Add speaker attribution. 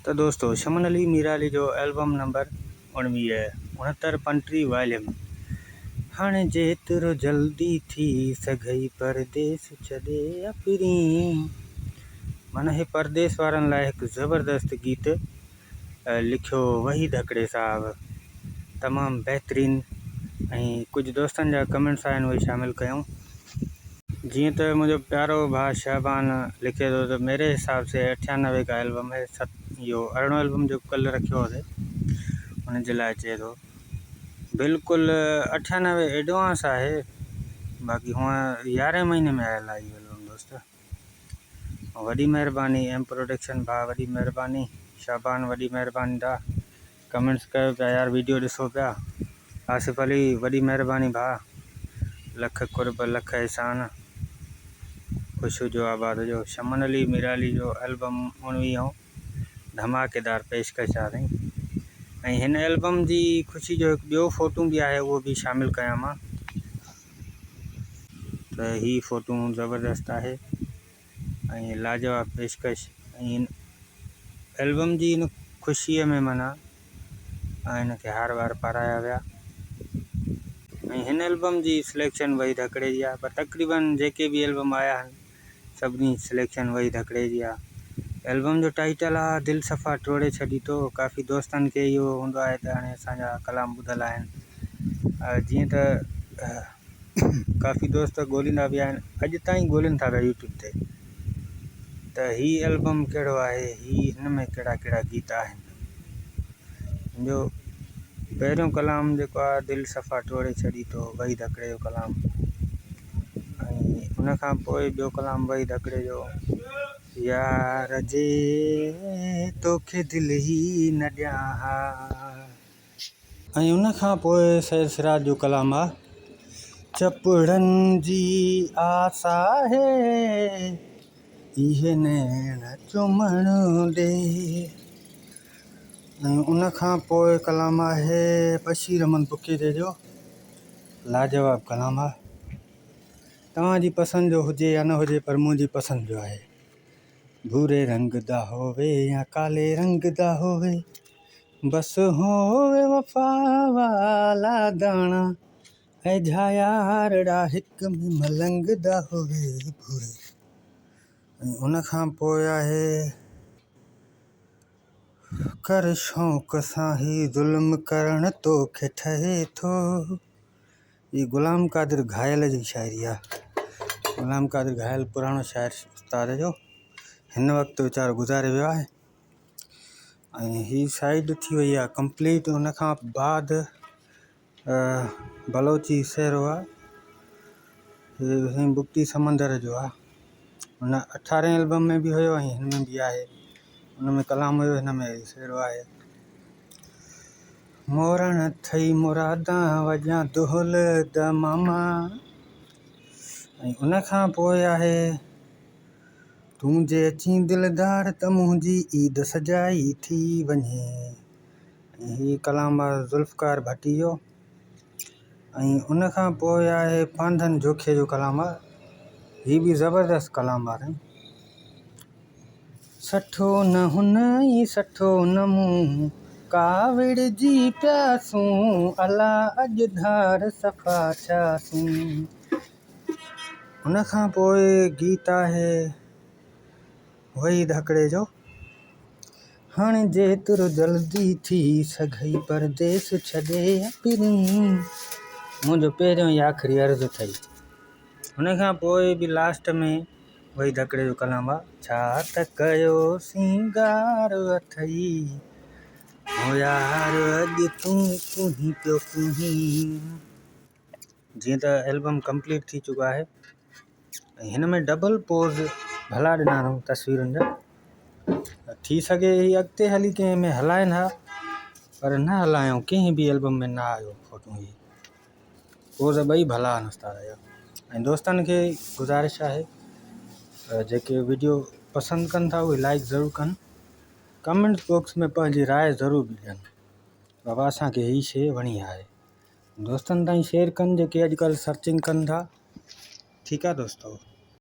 Speaker 1: ته دوستو شمن علي ميرالي جو البم نمبر اڻويهه اڻهتر پنٽيهه واليم هاڻي جيترو جلدي ٿي سگهئي پرديس ڇڏي آ پرين معنيٰ هي پرديس وارن لاء هڪ زبردست گيت لکيو وحيد هڪڙي صاحب تمام بهترين ۽ ڪجهه دوستن جا ڪمينٽس آهن اهي شامل ڪيون. جيئن ته منهنجو پيارو ڀاء شهبان لکي ٿو ته ميري حساب سي اٺيانوي ڪا البم هي ست اهو ارڙهون البم جيڪو ڪلهه رکيو هوسي ان جي لاء چئي ٿو بلڪل اٺيانوي ايڊوانس آهي باقي هونء يارهين مهيني ۾ آيل آهي اهو البم دوست وڏي مهرباني ايم پروڊڪشن ڀاء وڏي مهرباني شعبان وڏي مهرباني دا ڪمينٽس ڪيو پيا يار ويڊيو ڏسو پيا آصف علي وڏي مهرباني ڀاء لک قرب لک احسان خوش هجو آباد هجو شمن علي ميرالي جو البم اڻويهون ڌماڪيدار پيشڪش آ سائين ۽ هن البم جي خوشي جو هڪ ٻيو فوٽو به آهي اهو به شامل ڪيان مان ته هي فوٽو زبردست آهي ۽ لاجواب پيشڪش ۽ هن البم جي هن خوشيء ۾ معنيٰ هن کي هار وار پارايا ويا ۽ هن البم جي سليڪشن وحيد هڪڙي جي آهي پر تقريبن جيڪي به البم آيا آهن سڀني جي سليڪشن وحيد هڪڙي جي آهي البم جو ٽائيٽل آهي دل صفا ٽوڙي ڇڏي تو ڪافي دوستن کي اهو هوندو آهي ته هاڻي اسان جا ڪلام ٻڌل آهن جيئن ته ڪافي دوست ڳوليندا به آهن اڄ تائين ڳولين ٿا پيا يوٽيوب تي ته هي البم ڪهڙو آهي هي هن ۾ ڪهڙا ڪهڙا گيت آهن هن جو پهريون ڪلام جيڪو آهي دل صفا ٽوڙي ڇڏي تو وحيد هڪڙي جو ڪلام ۽ ان کان پوء ٻيو ڪلام وحيد هڪڙي جو يار جي توکي دل ئي نه ڏيان ها. ۽ ان کان پوء سيد سراج جو ڪلام آ. چپڙن جي آس آهي، اهي نيڻ چمڻ ڏي. ۽ ان کان پوء ڪلام آهي بشير احمد بڪيري جو لاجواب ڪلام آ. توهان جي پسند جو هجي يا نه هجي پر منهنجي پسند جو آهي. ڀوري رنگ دا هووي يا ڪالي رنگ دا هووي. بس هووي وفا والا داڻا اي جهايارڙا هڪ ۾ ملنگ دا هووي ڀوري ۽ ان کان پوء آهي ڪر شوق سان هي ظلم ڪرڻ توکي ٺهي ٿو هي غلام قادر گهايل جي شاعري آهي غلام قادر گهايل پراڻو شاعر استاد جو هن وقت ويچارو گذاري ويو آهي ۽ هي سائيڊ ٿي وئي آهي ڪمپليٽ ان کان بعد بلوچي سهرو آهي هي سائين بگٽي سمندر جو آهي هن اٺارهين البم ۾ به هيو ۽ هن ۾ به آهي ان ۾ ڪلام هيو هن ۾ سهرو آهي مورڻ ٿئي مرادان وڄان دهل دماما ۽ ان کان پوء آهي تون جي اچين دلدار ته منهنجي عيد سجائي ٿي وڃي. ۽ هي ڪلام آهي ذوالفقار ڀٽي جو ۽ ان کان پوء آهي پانڌن جوکي جو ڪلام آهي هي به زبردست ڪلام آهي. سٺو نه هن ۽ سٺو نه مون ڪاوڙجي پياسون الا اڄ ڌار صفا ٿياسون. ان کان پوء گيت آهي وحيد هڪڙي جو هاڻي جيترو جلدي ٿي سگهئي پرديس ڇڏي آ پرين منهنجو پهريون ۽ آخري عرض اٿئي. ان کان پوء به لاسٽ ۾ وحيد هڪڙي جو ڪلام آ ڇا ته ڪيو سينگار اٿئي او يار اڄ تون ڪوهين پيو ڪوهين. جيئن ته البم ڪمپليٽ ٿي چڪو آهي ۽ هن ۾ ڊبل پوز ڀلا ڏنا اٿئون تصويرن جا ٿي سگهي هي اڳتي هلي ڪنهن ۾ هلائن ها پر نه هلايائون ڪنهن به البم ۾ نه آيو فوٽو هي پوز ٻئي ڀلا آهن استاد جا ۽ دوستن کي گذارش آهي ته جيڪي ويڊيو پسند ڪن ٿا اهي لائڪ ضرور ڪن ڪمينٽ باڪس ۾ پنهنجي راء ضرور ڏين بابا اسانکي هي شي وڻي آهي دوستن تائين شيئر ڪن جيڪي اڄڪلهه سرچنگ ڪن ٿا ٺيڪ آ دوستو.